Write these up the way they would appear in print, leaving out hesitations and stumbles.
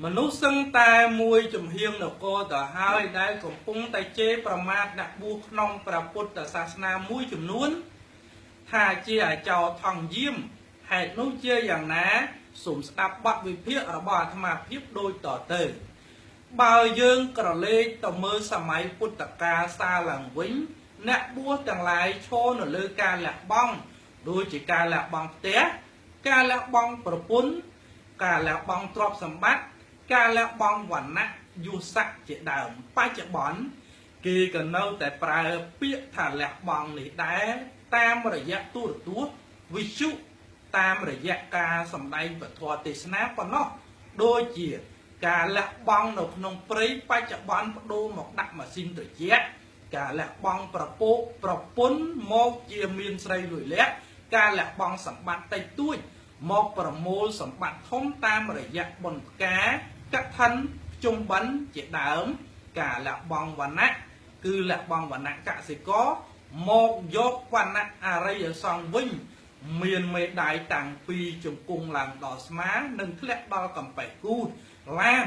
មនុស្សសឹងតែមួយចំហៀងនគរទៅហើយដែលកំពុងតែជេរប្រមាថអ្នកបួសក្នុងព្រះពុទ្ធសាសនាមួយចំនួនថាជាអាចោថងយាមហេតុនោះជាយ៉ាងណាសូមស្ដាប់បទវិភាគរបស់អាត្មាភាពដូចតទៅបើយើងក្រឡេកទៅមើលសម័យពុទ្ធកាលសារឡើងវិញអ្នកបួសទាំងឡាយឈរនៅលើការលះបង់ដូចជាការលះបង់ផ្ទះការលះបង់ប្រពន្ធការលះបង់ទ្រព្យសម្បត្តិការលះបង់វណ្ណៈយុស័កជាដើមបច្ចុប្បន្នគេក៏នៅតែប្រើពាក្យថាលះបង់នេះដែរតាមរយៈទូរទស្សន៍វិទ្យុតាមរយៈការសម្ដែងពធទេសនាប៉ុណ្ណោះដូចជាការលះបង់នៅក្នុងព្រៃបច្ចុប្បន្នបដូរមកដាក់ម៉ាស៊ីនត្រជាក់ការលះបង់ប្រពោកប្រពន្ធមកជាមានស្រីលួយលាក់ការលះបង់សម្បត្តិតិចតួចមកប្រមូលសម្បត្តិធំតាមរយៈបុណ្យផ្កាកឋិនភ្ជុំបិណ្ឌជាដើមការលះបង់វណ្ណៈគឺលះបង់វណ្ណៈកសិករមកយកវណ្ណៈអរិយសង្ឃវិញមានមេដាយតាំងពីជង្គង់ឡើងដល់ស្មានិងធ្លាក់ដល់កំពេះគូទឡាន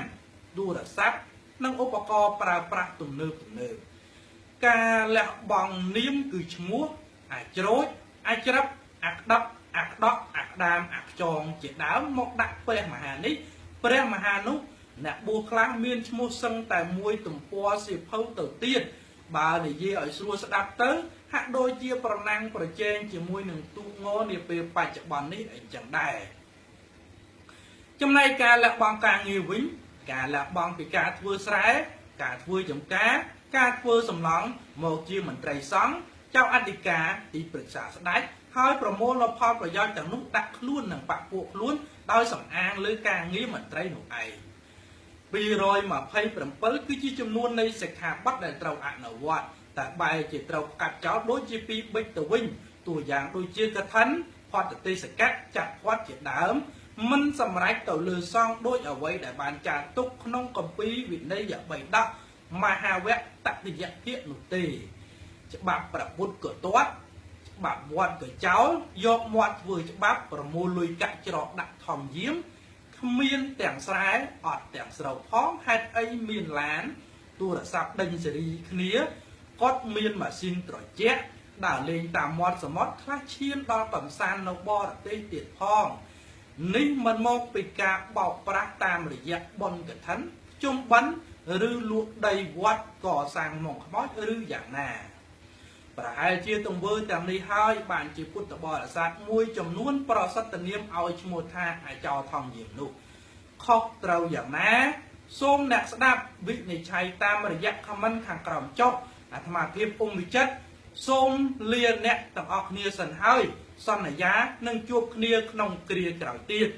ទូរស័ព្ទនិងឧបករណ៍ប្រើប្រាស់ទំនើបទំនើបការលះបង់នាមគឺឈ្មោះអាចរូចអាចរឹបអាក្តាប់អាក្តក់អាក្តាមអាខ្ចងជាដើមមកដាក់ព្រះមហានេះព្រះមហានោះអ្នកបួសខ្លះមានឈ្មោះសឹងតែមួយទំព័រសៀវភៅទៅទៀតបើនិយាយឲ្យស្រួលស្ដាប់ទៅហាក់ដូចជាប្រណាំងប្រជែងជាមួយនឹងទូកងនាពេលបច្ចុប្បន្ននេះអញ្ចឹងដែរចំណែកការលះបង់ការងារវិញការលះបង់ពីការធ្វើស្រែការធ្វើចំការការធ្វើសំណង់មកជាមន្ត្រីសង្ឃចៅអធិការទីប្រឹក្សាស្ដេចហើយប្រមូលនូវផលប្រយោជន៍ទាំងនោះដាក់ខ្លួននិងបពពួកខ្លួនដោយសំអាងលើការងារមន្ត្រីនោះឯង227គឺជាចំនួននៃសិក្ខាបទដែលត្រូវអនុវត្តតែបែរជាត្រូវកាត់ចោលដូចជាពីរបិចទៅវិញតួយ៉ាងដូចជាកឋិនផតទេសកៈចាត់ផតជាដើមមិនសម្រេចទៅលើសង្ឃដូចអ្វីដែលបានចារទុកក្នុងគម្ពីរវិន័យបិដកមហាវៈតតិយភាគនោះទេច្បាប់ព្រះពុទ្ធក៏ទាត់ច្បាប់វត្តក៏ចោលយកមាត់ធ្វើច្បាប់ប្រមូលលុយកាក់ច្រកដាក់ថងយាមគ្មានទាំងស្រែអត់ទាំងស្រូវផងហេតុអីមានឡានទូរស័ព្ទដេញសេរីគ្នាគាត់មានម៉ាស៊ីនត្រជាក់ដើរលេងតាមមាត់សមុទ្រខ្លះឈានដល់កំសាន្តនៅបរទេសទៀតផងនេះមិនមកពីការបោកប្រាស់តាមរយៈបុណ្យកឋិនជុំបិណ្ឌឬលក់ដីវត្តកសាងមកខ្មោចឬយ៉ាងណាប្រហែលជាទង្វើទាំងនេះហើយបានជាពុទ្ធបរិស័ទមួយចំនួនប្រសិទ្ធនាមឲ្យឈ្មោះថាអាចោថងយាមនោះខុសត្រូវយ៉ាងណាសូមអ្នកស្ដាប់វិនិច្ឆ័យតាមរយៈ comment ខាងក្រោមចុះអាត្មាភាពអ៊ុំវិចិត្រសូមលាអ្នកទាំងអស់គ្នាសិនហើយសន្យានឹងជួបគ្នាក្នុងគ្រាក្រោយទៀត